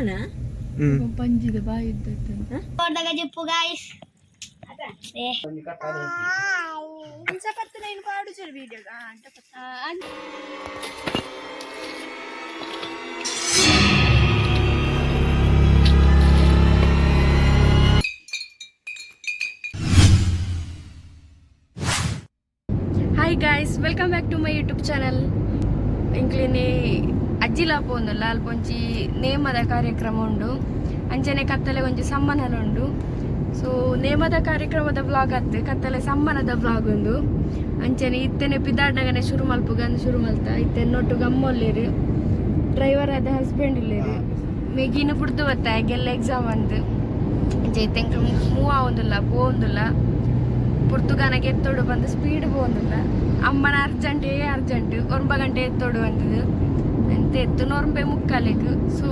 ಉಂದನಾ? ಪಂಜಿದ ಬಾಯಿ ಇದ್ದದ್ದು. Zip guys. Hi guys, welcome back to my YouTube channel. ಇಂಕ್ಲಿನಿ ಅಜ್ಜಿಲ ಪೋಂದುಲ್ಲ, ಅಲ್ಪ ಒಂಜಿ ನೇಮದ ಕಾರ್ಯಕ್ರಮ ಉಂಡು, ಅಂಚನೆ ಕತ್ತಲೆ ಒಂಜಿ ಸಮ್ಮನಲ ಉಂಡು. ಸೊ ನೇಮದ ಕಾರ್ಯಕ್ರಮದ ಬ್ಲಾಗ್ ಅತ್ತು, ಕತ್ತಲೆ ಸಮ್ಮನದ ಬ್ಲಾಗ್ ಉಂದು. ಅಂಚನೆ ಇತ್ತೆನೆ ಪಿದಾಡ್ನಗನೆ ಶುರು ಮಲ್ಪುಗ ಶುರು ಮಲ್ತ. ಇತ್ತೆ ನೊಟ್ಟು ಗಮ್ಮೊಲ್ಲೇರು, ಡ್ರೈವರ್ ಆದ ಹಸ್ಬೆಂಡ್ ಇಲ್ಲೇರು. ಮೆಗಿನ ಪುಡ್ದು ಬತ್ತ ಗೆಲ್ಲ ಎಕ್ಸಾಮ್ ಅಂದು. ಅಂಚೆ ಇತ್ತೆ ಮೂವ್ ಆವೊಂದುಲ್ಲ, ಪೋವೊಂದುಲ್ಲ. ಪುರ್ತುಗಾನಗೆ ಎತ್ತೋಡು ಬಂದು ಸ್ಪೀಡ್ ಪೋವೊಂದುಲ್ಲ. ಅಮ್ಮನ ಅರ್ಜೆಂಟೇ ಅರ್ಜೆಂಟ್, 9 ಗಂಟೆ ಎತ್ತೋಡು ಬಂದದ್ದು ಎಂತ ಎತ್ತು ನೊರಂಬೆ ಮುಕ್ಕಾಲೆಗ್. ಸೊ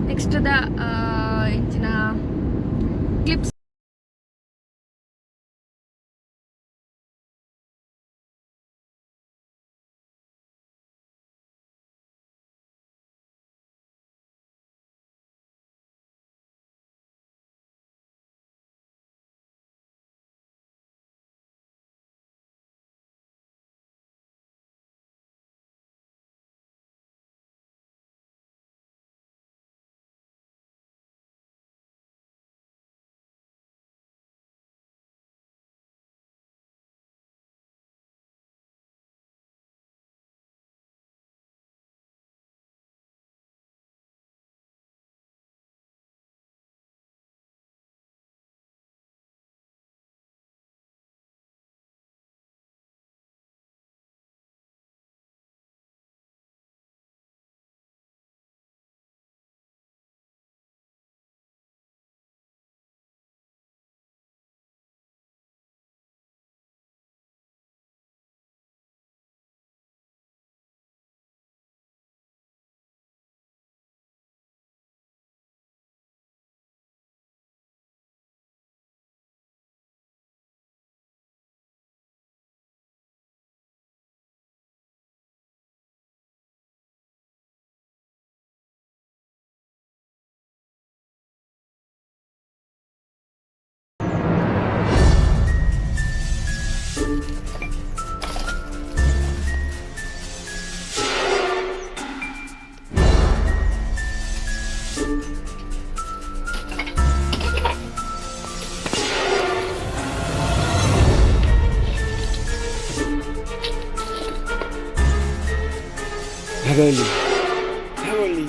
ನೆಕ್ಸ್ಟ್ the ಇಂಚಿನ clips. Heavenly. Heavenly.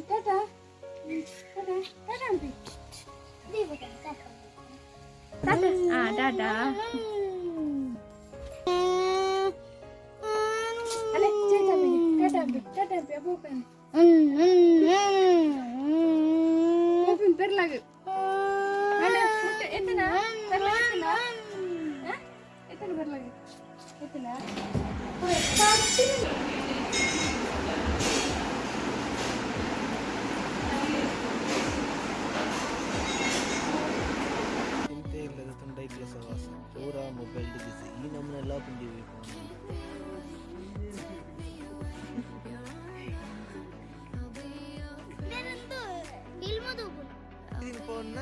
Tata, tata, tata, tata. ಆ, ಟಾಟಾ. ಅಲ್ಲೇ, ಟಾಟಾ, ಟಾಟಾ, ಟಾಟಾ. ಪೆರ್ಲಾಗ ಎತ್ತನ ಪೆರ್ಲಾಗ ಎತ್ತನ ಎತ್ತನ ಪೆರ್ಲಾಗ ಎತ್ತನ. ಚಿಂತೆ ಇಲ್ಲದ ತುಂಡೈಕ್ಲ ಸವಾಸ, ಪೂರಾ ಮೊಬೈಲ್ ಬಿಸಿ. ಈ ನಮ್ಮನ್ನೆಲ್ಲ ಪುಂಡಿವಿ. ಫೋನ್ನ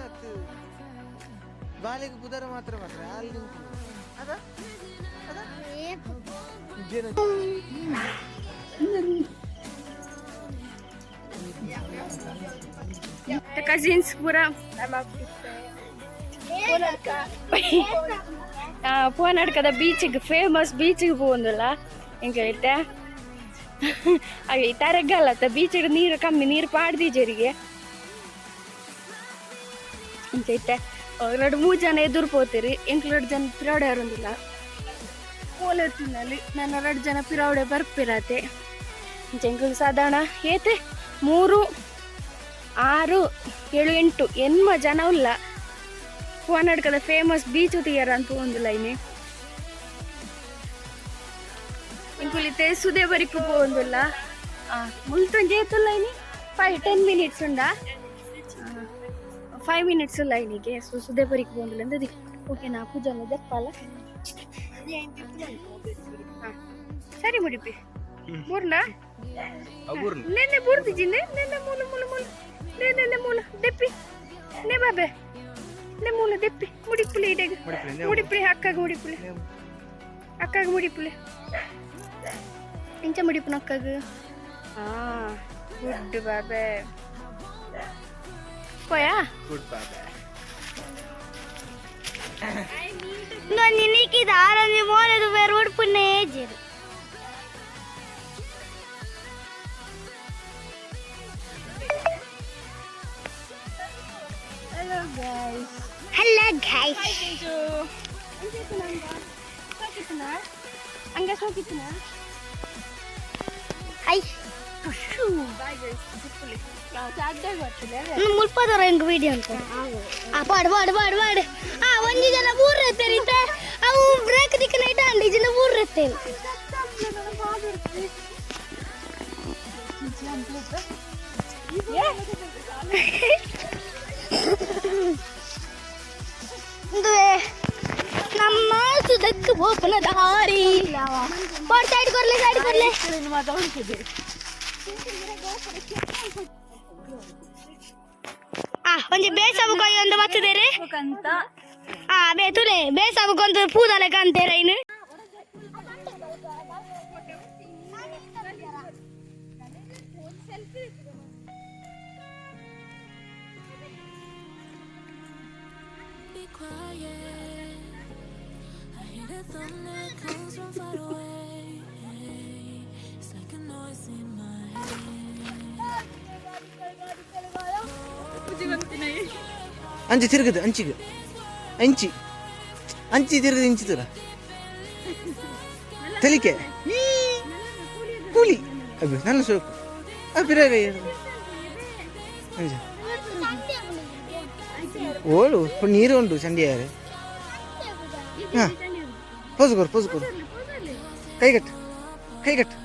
ಬಾಲೆಗೆ ಬುಧರ ಮಾತ್ರ ಮಾತ್ರ ಅಲ್ಲಿ ಅದ ಅದ. ಕಸಿನ್ಸ್ ಪೂರ ಪೋನಾಡ್ಕದ ಬೀಚಿಗೆ, ಫೇಮಸ್ ಬೀಚಿಗೆ ಪೋಂದುಲ್ಲ ಎಂಕೈತೆ. ಹಾಗೆ ತರಗಲ್ಲತ್ತ ಬೀಚಿಗೆ ನೀರು ಕಮ್ಮಿ, ನೀರು ಪಾಡ್ದಿಜರಿಗೆ ಇಂಚೈತೆ. ಎರಡು ಮೂರು ಜನ ಎದುರು ಪೋತಿರಿ, ಎಂಕ್ಲು ಎರಡು ಜನ ಪಿರಾವಡೆ ಇರೋದಿಲ್ಲ ಪೋಲೆತ್ತಿನಲ್ಲಿ. ನಾನು ಎರಡು ಜನ ಪಿರಾವಡೆ ಬರ್ಪಿರತೆ. ಇಂಚ ಎಂಕ್ಲು ಸಾಧಾರಣ ಏತೆ 3 6 7 8 ಎನ್ಮ ಜನ ಉಲ್ಲ. ಕರ್ನಾಟಕದ ಫೇಮಸ್ ಬೀಚ್ ತೀಯರ ಅಂತ ಒಂದು ಲೈನ್. ಇಂಕುಲಿತೆ ಸುದೆ ಬರಿಕು ಪೋವೊಂದುಲ್ಲ. ಮುಲ್ತೊಂಜಿ ಏತುಲ್ಲ ಇನಿ? 5-10 ಮಿನಿಟ್ಸ್ ಉಂಡಾ? 5 ಮಿನಿಟ್ಸ್ ಉಲ್ಲ ಇನಿಗೆ. ಸೊ ಸುದೆ ಬರಿಕು ಪೋವೊಂದುಲ್ಲ ಅಂದದಿ. ಓಕೆ, ನಾ ಪೂಜಾನ ದೆಪ್ಪಾಲ. ಸರಿ, ಮುಡಿಪಿ ಬೂರ್ನಾ? ನೆನ್ನೆ ಬೂರ್ದಿಜಿ. ನೆ ನೆನ್ನೆ ಮೂಲ ಮೂಲ ಮೂಲ ನೆ ನೆನ್ನೆ ಮೂಲ ದೆಪ್ಪಿ. ನೆ ಬಾಬೆ, ನೆ ಮೂಲ ದೆಪ್ಪಿ. ಮುಡಿಪುಲಿ ಇಡೆಗ ಮುಡಿಪುಲಿ. ಅಕ್ಕಾಗ ಮುಡಿಪುಲಿ, ಅಕ್ಕಾಗ ಮುಡಿಪುಲಿ. ಇಂಚ ಮುಡಿಪುನ ಅಕ್ಕಾಗ. ಹಾ, ಗುಡ್ ಬಾಬೆ. ಪೋಯಾ? ಗುಡ್ ಬಾಬೆ. ನಿನಗೆ ದಾರಂಜಿ ಮೋನದು ಬೇರೆ ಉಡುಪುನೇ ಜೇರು. Hello guys. Hello guys. ಹಂಗ ಸೋಕಿತ್ತನ. I. Bye guys. ಸಿಪ್ಪುಲಿ ಅಡ್ಡಾಗ ಬರ್ತಿಲ್ಲ. ಮುಲ್ಪದವ್ರ ಹೆಂಗ್ ವಿಡಿಯೋ ಅಂತ. ಆ ಪಾಡು ಪಾಡು ಪಾಡು ಪಾಡು. ಆ ಒಂಜಿ ಜನ ಊರ್ ತೆರೀತ, ಅವು ಬ್ರೇಕ್ ದಿಕ್ಕ ನೈಟ್ ಅಂಡಿ ಜನ ಊರ್ ತೇರಿ. ಇಂದುವೆ ನಮ್ಮ ಸುದಕ್ಕೆ ಪೋಪನ ದಾರಿ. ಪಾಡ್, ಸೈಡ್ ಕೊರ್ಲೆ, ಸೈಡ್ ಕೊರ್ಲೆ. ಆ ಒಂಜಿ ಬೇಸಬು ಕೊಯ್ ಒಂದು ಬತ್ತದೇರೆ. ಆ ಬೇ ತುಲೆ ಬೇಸಬು ಕೊಂದು ಪೂದಲೆ ಕಂತೇರ ಇನ್ನು. Be quiet. I hear the thunder comes from far away. It's like a noise in my head. ಅಂಚಿ ತಿರುಗುದು, ಅಂಚಿಗೆ ಅಂಚಿ ಅಂಚಿ ತಿರುಗುದು, ಇಂಚಿ ತುರ ತೆಲಿಕೆ ಈ ಕೂಲಿ ಅಬ್ಬಿ ನನ್ನ ಸೋಕು ಅಬ್ಬಿರ. ಅಂಚ ಓಳು ನೀರು ಉಂಟು ಚಂಡಿಯಾರೆ. ಹಾ, ಪೋಸು ಕೊರು, ಪೋಸು ಕೊರು. ಕೈ ಕಟ್ಟು, ಕೈ ಕಟ್ಟು,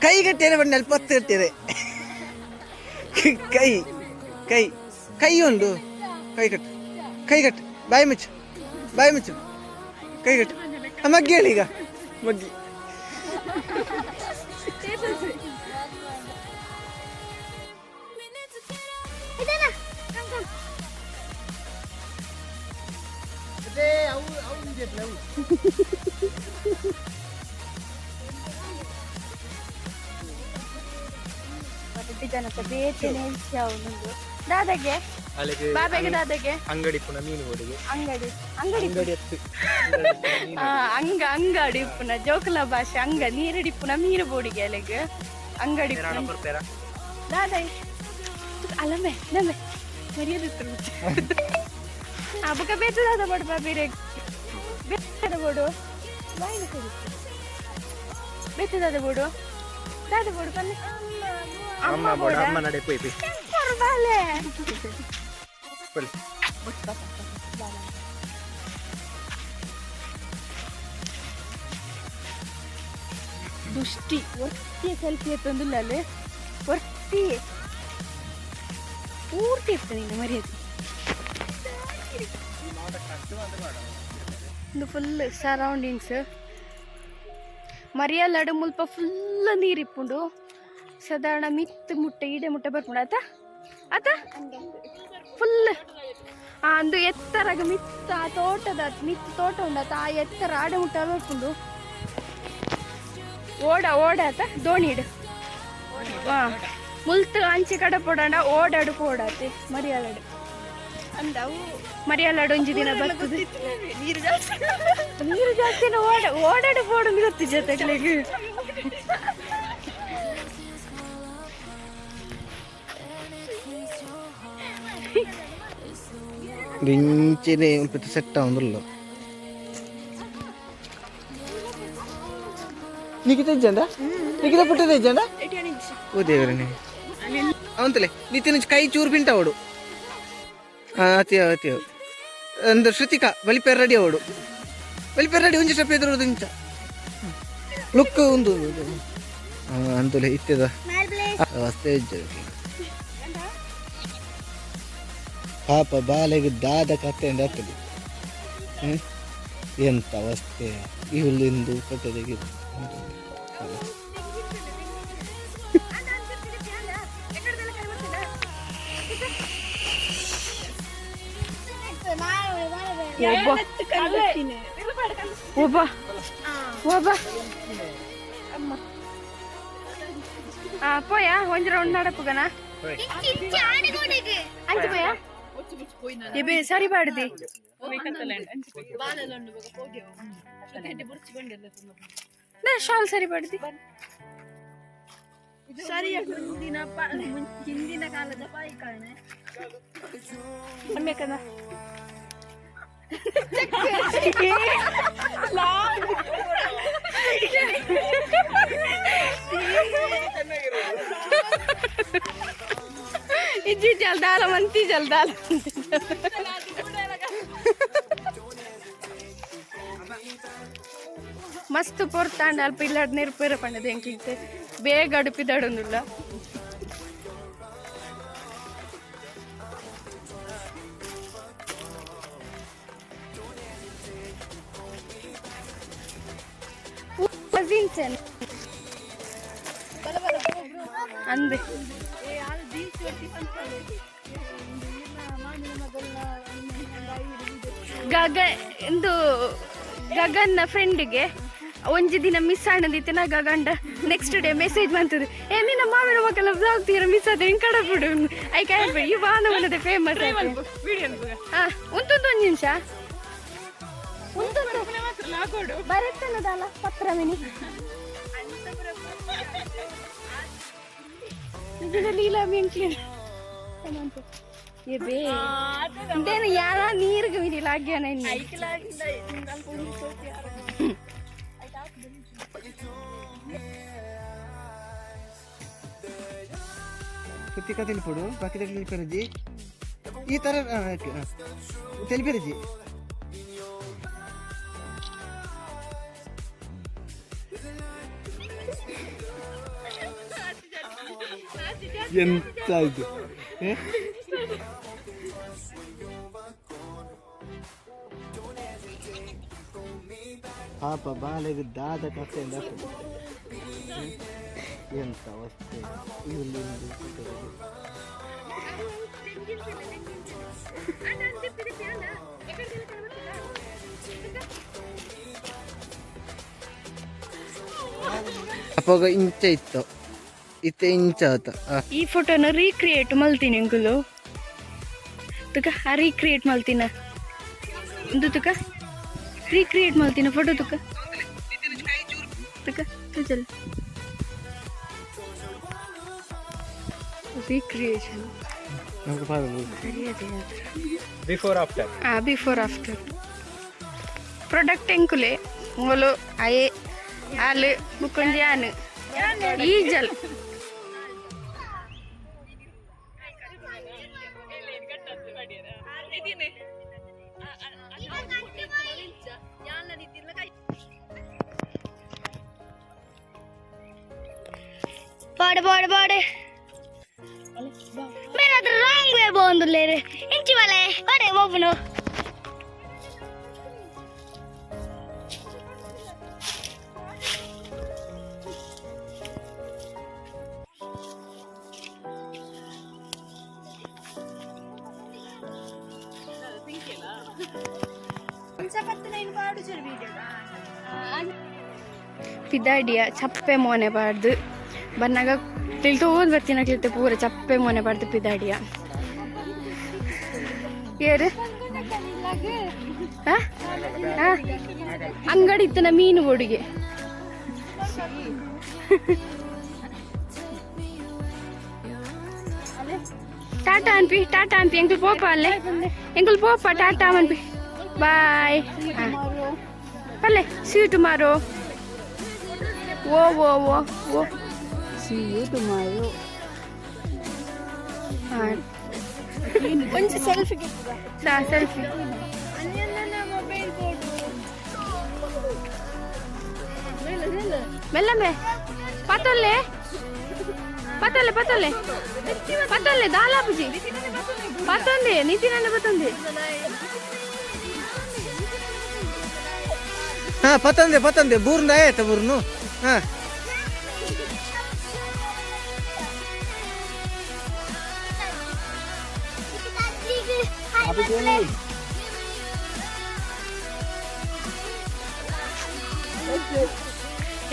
ಕೈ ಕಟ್ಟಿದರೆ ಬಣ್ಣ ಅಲ್ಲಿ ಪತ್ತು ಕಟ್ಟಿದರೆ. ಕೈ ಕೈ ಕೈ ಉಂಟು. ಕೈ ಕಟ್ಟು, ಕೈ ಕಟ್ಟು. ಬಾಯಿ ಮುಚ್ಚು, ಬಾಯಿ ಮುಚ್ಚು, ಕೈ ಕಟ್ಟು. ಆ, ಮಗ್ಗಿ ಹೇಳಿ ಈಗ ಮಗ್ಗಿ. We need to get out. ಜನತ ಬೇತೆನೆ ಉಂಡು ದಾದಾಗೆ ಬಾಬೆಗೆ ದಾದಾಗೆ. ಅಂಗಡಿ ಪುನಃ ಮೀನು ಹೋಳಿಗೆ. ಅಂಗಡಿ ಅಂಗಡಿ. ಅಂಗಡಿ ಹತ್ತು. ಆ, ಅಂಗ ಅಂಗಡಿ ಪುನಃ ಜೋಕುಲ ಭಾಷೆ. ಅಂಗ ನೀರಡಿ ಪುನಃ ಮೀನು ಬೋಡಿಗೆ ಅಲೆಗ್ ಅಂಗಡಿ ಪುನಃ. ಕೊರ್ಪೇರ. ದಾದ ಅಲ್ಲಮ್ಮೆ ನಮ್ಮೆ ಮರ್ಯಾದೆ. ಆ ಬುಕ್ಕ ಬೇತದಾದ ಬೋಡು ಬಾ ಬೇರೆ ಬೇತದ ಬೋಡು ಬಾಯಿನ ಸರಿ. ಬೇತದಾದ ಬೋಡು, ದಾದ ಬೋಡು ಬನ್ನಿ. ಅಮ್ಮ ಬೋಡ. ಅಮ್ಮ ನಡೆ ಪೋಯಿ ಪೋಯಿ. ಬಾಲೆ. ಪೊಲಿ. ದುಷ್ಟಿ ಒರ್ತಿ ಸೆಲ್ಫಿ ಎತ್ತೊಂದಿಲ್ಲ ಅಲ್ಲಿ ಒರ್ತಿ ಪೂರ್ತಿ ಇರ್ತದೆ ನಿಂಗೆ ಮರ್ಯಾದೆ. ಇದು ಫುಲ್ ಸರೌಂಡಿಂಗ್ಸ್. ಮರಿಯಲ್ಲಡು ಮುಲ್ಪ ಫುಲ್ ನೀರು ಇಪ್ಪುಂಡು. ಸಾಧಾರಣ ಮಿತ್ತು ಮುಟ್ಟೆ ಈಡೆ ಮುಟ್ಟೆ ಬರ್ಪುಂಡು ಆತ ಆತ ಫುಲ್ ಅಂದು ಎತ್ತರಗ ಮಿತ್ತ ಆ ತೋಟದ ಮಿತ್ತು ತೋಟ ಉಂಡಾತ ಆ ಎತ್ತರ ಆಡೆ ಮುಟ್ಟ ಬರ್ಪುಂಡು. ಓಡ ಓಡ ಆತ ದೋಣಿ ಇಡು. ಮುಲ್ತು ಅಂಚೆ ಕಡೆ ಪೋಡಂಡ ಓಡಾಡು ಪೋಡಾತೆ ಮರಿಯಲಡು ಮರಿಯಲಡು ಒಂಜಿ ದಿನ ಬರ್ತದೆ. ನೀರು ಜಾಸ್ತಿ ಓಡ ಓಡಾಡು ಪೋಡು ಗೊತ್ತು ಜೊತೆಗಳಿಗೆ. ಇಂಚೆನೆ ಒಂದು ಸೆಟ್ ಆವೊಂದುಲ್ಲ. ನಿಖಿತ ಇಜ್ಜಂಡ, ನಿಖಿತ ಪುಟ್ಟದ ಇಜ್ಜಂಡ. ಓ ದೇವರೇ, ಅವಂತಲೆ ನಿತಿನ ಕೈ ಚೂರು ಪಿಂಟ ಅವಡು. ಅತಿ ಅತಿ ಅಂದ್ರೆ ಶ್ರುತಿಕಾ ಬಲಿಪೇರ್ ರೆಡಿ ಅವಡು. ಬಲಿಪೇರ್ ರೆಡಿ ಒಂಜಿ ಸ್ಟೆಪ್ ಎದುರು ಇಂಚ ಲುಕ್ ಒಂದು ಅಂತಲೇ ಇತ್ತದ ಅವಸ್ಥೆ ಇಜ್ಜ. ಪಾಪ ಬಾಲೆಗೆ ದಾದ ಕತೆ ಆಗ್ತದೆ. ಎಂತ ಅವಸ್ಥೆ ಇವುಲಿಂದು ಫೋಟೋ. ಒಬ್ಬ ಒಬ್ಬ ಒಬ್ಬ ಪೋಯ ಒಂಜಿ ರೌಂಡ್ ನಡಪುಗನ ಅಂಚು ಪೋಯ ಎಬೆ ಸರಿ ಬಾಡ್ದಿ. ನಾ ಶಾಲ್ ಸರಿ ಬಾಡ್ದಿ. ಸರಿ, ಹಿಂದಿನ ಕಾಲದ ಪಾಯಿಕಾಣೆ. ಅಮ್ಮೇಕನ ಇಜ್ಜಿ ಜಲ್ದಾಲ ಮಂತಿ ಜಲ್ದಾಲ. ಮಸ್ತ್ ಪೊರ್ತಾಂಡ ಅಲ್ಪ ಇಲ್ಲಾಡ್ ನೆರ್ಪೇರ ಪಂಡದ ಎಂಕ್ಲಿತ್ತೆ ಬೇಗ ಅಡುಪಿದಾಡೊಂದುಲ್ಲ. ಕಸಿನ್ಸ್ ಅಂದೆ. ಗಗ ಇಂದು ಗಗನ್ನ ಫ್ರೆಂಡಿಗೆ ಒಂಜಿ ದಿನ ಮಿಸ್ ಆಣದಿತ್ತಿನ ಗಗಂಡ ನೆಕ್ಸ್ಟ್ ಡೇ ಮೆಸೇಜ್ ಬಂತದೆ, ಏ ನಿನ್ನ ಮಾವಿನ ಮಕ್ಕಳ ಬ್ಲಾಗ್ ತೀರ ಮಿಸ್ ಆದ ಹೆಂಗ್ ಕಡಬಿಡು I can ಈ ಬಾನವನದೆ ಫೇಮಸ್. ಹಾ ಉಂಟುಂಟು ಒಂದು ನಿಮಿಷ ಉಂಟುಂಟು ಬರತ್ತನದಲ್ಲ ಪತ್ರ ಮಿನಿ ಇದನ್ನ ಲೀಲಾ ಮೆಂಕ್ಲಿನ ಎಬೇ ಇದೇನು ಯಾರ ನೀರಿಗೆ ಮಿನಿ ಲಾಗ್ಯಾನ ಇನ್ನು. ಕೃತಿಕಾ ತಿಳಿಪೊಡು ಬಾಕಿ ತಿಳಿಪೆರಜಿ ಈ ತರ ತಿಳಿಪೆರಜಿ. ಎಂತ ಇದು? ಏ? ಪಾಪ ಬಾಲೆಗೆ ದಾದ ಕತೆ ಎಂತ ಅವಸ್ಥೆ ಇವುಲಿಂದು ಫೋಟೋ. ಅಪ್ಪಗ ಇಂಚ ಇತ್ತು ಇತ್ತೆ ಇಂಚ ಆತ. ಈ ಫೋಟೋನ ರೀಕ್ರಿಯೇಟ್ ಮಲ್ತೀನಿ ಅಂಕುಲು ತುಕ ರೀಕ್ರಿಯೇಟ್ ಮಲ್ತಿನ ಒಂದು ತುಕ ರೀಕ್ರಿಯೇಟ್ ಮಲ್ತಿನ ಫೋಟೋ ತುಕ ತುಕ ತುಜಲ್ ರೀಕ್ರಿಯೇಷನ್. Before after. ಆ ಬಿಫೋರ್ ಆಫ್ಟರ್ ಪ್ರೊಡಕ್ಟ್ ಎಂಕುಲೆ ಮೂಲು ಅಯೆ ಆಲು ಬುಕ್ಕೊಂಜಿ ಆನು ಈಜಲ್. ಬೋಡು ಬೋಡು ಬೋಡು ಮೇರೆ ರಾಂಗ್ ವೇ ಬೋಂದುಲ್ಲೇರು ಇಂಚಿ ಬಲೆ ಒಡೆ ಒಬ್ಬನು ಪಿದಾಡಿಯ ಚಪ್ಪೆ ಮೋನೆ ಬಾರ್ದು ಬನ್ನಾಗ ತಿಳ್ತೋದ್ ಬರ್ತೀನ ಕ್ಲಿತ್ತೆ ಪೂರ ಚಪ್ಪೆ ಮೋನೆ ಬಾರ್ದು ಪಿದಾಡಿಯ ಏರು ಅಂಗಡಿ ಇತ್ತನ ಮೀನು ಬೋಡಿಗೆ ಟಾಟಾ ಅನ್ಪಿ ಟಾಟಾ ಅನ್ಪಿ ಎಂಕಲ್ ಪೋಪ ಅಲ್ಲೇ ಎಂಕಲ್ ಪೋಪ ಟಾಟಾ ಅನ್ಪಿ ಬಾಯ್ ಪಲ್ಲೆ ಸಿ you tomorrow ಓ ಓ ಓ ಓ. See you tomorrow. ಹಾಂ. ಒಂಜಿ ಸೆಲ್ಫಿ. ಸೆಲ್ಫಿ. ಮೆಲ್ಲಮೆ ಪತ್ತೊಲ್ಲೆ ಪತ್ತೊಲ್ಲೆ ಪತ್ತೊಲ್ಲೆ ಪತ್ತೊಲ್ಲೆ ದಾಲಾಪುಜಿ ಪತ್ತೊಂದೆ ನಿತಿನನ್ನ ಪತ್ತೊಂದೆ. ಹಾ ಪತ್ತಂದೆ ಪತ್ತಂದೆ ಬೂರ್ನ ಆಯ್ತ ಬೂರ್ನು ಹಾ.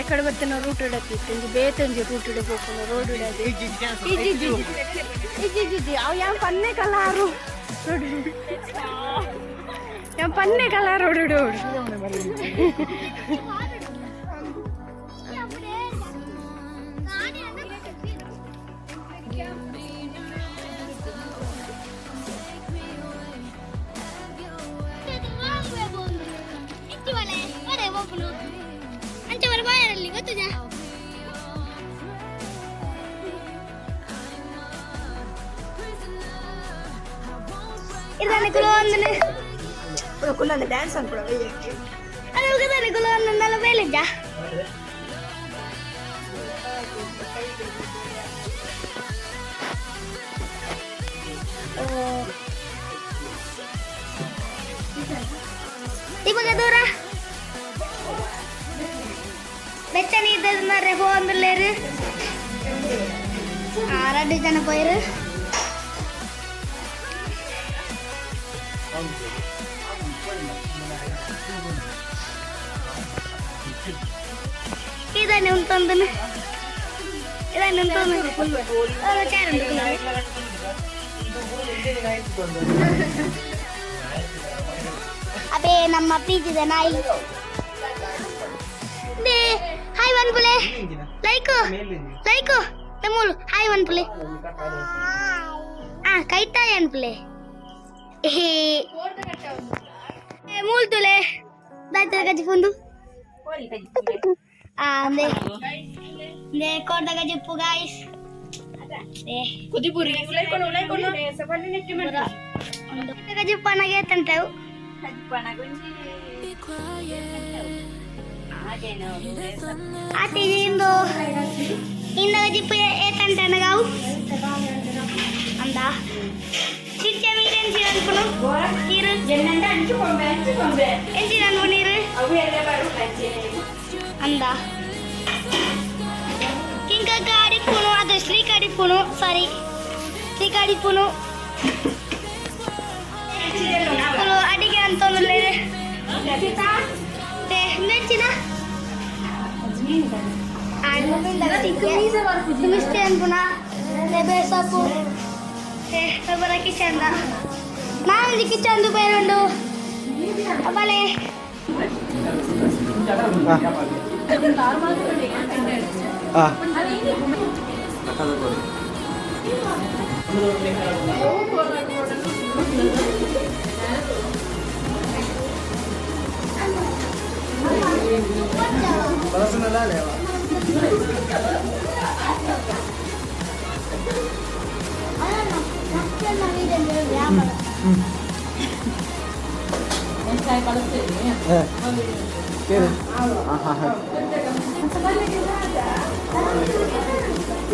ಎಕಡೆ ಬರ್ತಾನ ರೂಟ್ ಇಡತ್ತಿತ್ತು ಒಂಜಿ ಬೇತೆ ಒಂಜಿ ರೂಟ್ ಇಡ ಪೋಪುನ ರೋಡ್ ಇಡದು. ಇಜ್ಜಿ ಇಜ್ಜಿ ಇಜ್ಜಿ ಇಜ್ಜಿ ಅವು ಯಾನ್ ಪನ್ನೆ ಕಲಾರು ರೋಡ್ ಯಾನ್ ಪನ್ನೆ ಕಲಾರು ರೋಡ್ ಇಡು. ಅಂಚೆ ಬರ ಬಾಯಲ್ಲಿ ಗೊತ್ತುಜಾ. ಇದಾನೆ ಕುಲವಂದನೆ ಕುಲ್ಲಂದೆ ಡ್ಯಾನ್ಸ್ ಅನ್ಕೊಳ. ಅದು ಹೋಗದಾನೆ ಕುಲವಂದನೆಲ್ಲ ಮೇಲಿದ್ದ. ಇವಾಗ ದೂರ ಬೆಚ್ಚ ನೀರು ಮರ್ರೆ ಹೋಂದುಲ್ಲೇರು ರಡ್ಡು ಜನ ಪೋಯರು. ಇದಾನೆ ಉಂಟೊಂದನು ಇದಾನೆ ಉಂಟೊಂದು ಚಾರ್ ಉಂಟು. ಅದೇ ನಮ್ಮ ಪ್ರೀತಿದ ನಾಯಿ. They hi ಒನ್ಪುಲೆ ಲೈಕ್ ಲೈಕ್ ತಮ್ಮೂಲು ಹಾಯ್ ಒನ್ಪುಲೆ ಆ ಕೈತಾಯ ಅನ್ಪುಲೆ ಹೇ ಮೂಲ್ತುಲೆ ದಾಯ್ತರ ಗಜಿಪುಂದು ಆ ಅಂದೆ they ಕೋರ್ದ ಗಜಿಪ್ಪು ಗಾಯ್ಸ್ they ಗಜಿಪ್ಪನಾಗೆ ತಂತವು. Be quiet. I hear the thunder. ಆತಿ ಇಂದು ಇಂದ ಜಿಪ್ಪು ಏತಂಟನಗಾವು ಅಂದ ಚಿಚ್ಚ ಮೀರು ಎಂಚಿನ ಅನ್ಪುನು ನೀರು ಎಂಚಿನ ಅನ್ಪು ನೀರು ಅಂದ ಕಿಂಕ ಅಡಿಪುನು ಅದು ಶ್ರೀಕ ಅಡಿಪುನು ಸಾರಿ ಶ್ರೀಕ ಅಡಿಪುನು ಅಡಿಗೆ ಅಂತ ಮೆಚ್ಚಿನ ಮಿಸ್ತಿ ಅನ್ಪುನ ಬೇಸಪ್ಪು ಬರ ಕಿಚನ್ ನಾನು ಕಿಚನ್ ಬೇರುಂಡು ಬಲೆ. ಹಾ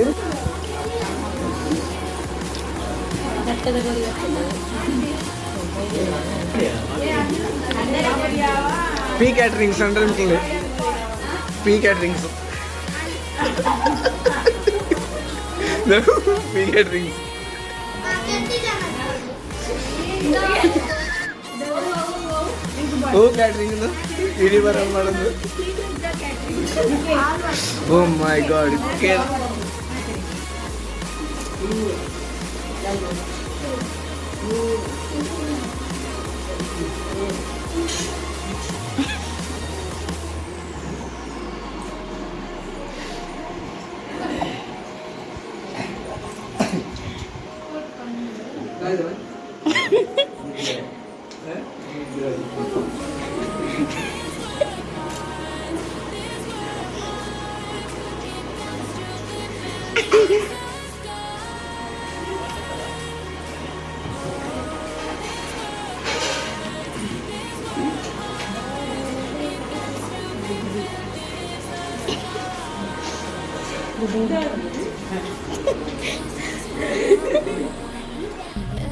P catering central P caterings P caterings ಓ ಕ್ಯಾಟ್ರಿಂಗ್ ಇಡೀ ಬರ ಮಾಡೋದು. ಓ ಮೈ god.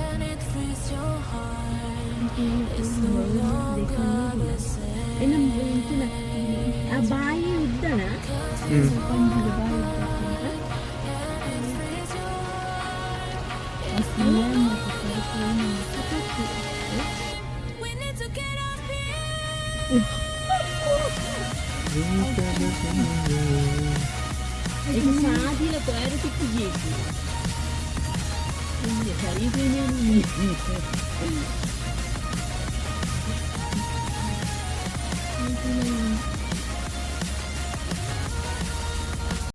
And it frees your heart. It's no longer the same. ಆ ಬಾಯಿ ಉದ್ದನ. And it frees your We need to get out here. ಸಾದಿಲ ತಯಾರು ತಿಕ್ಕಿಜೇಕು. ಸರಿ.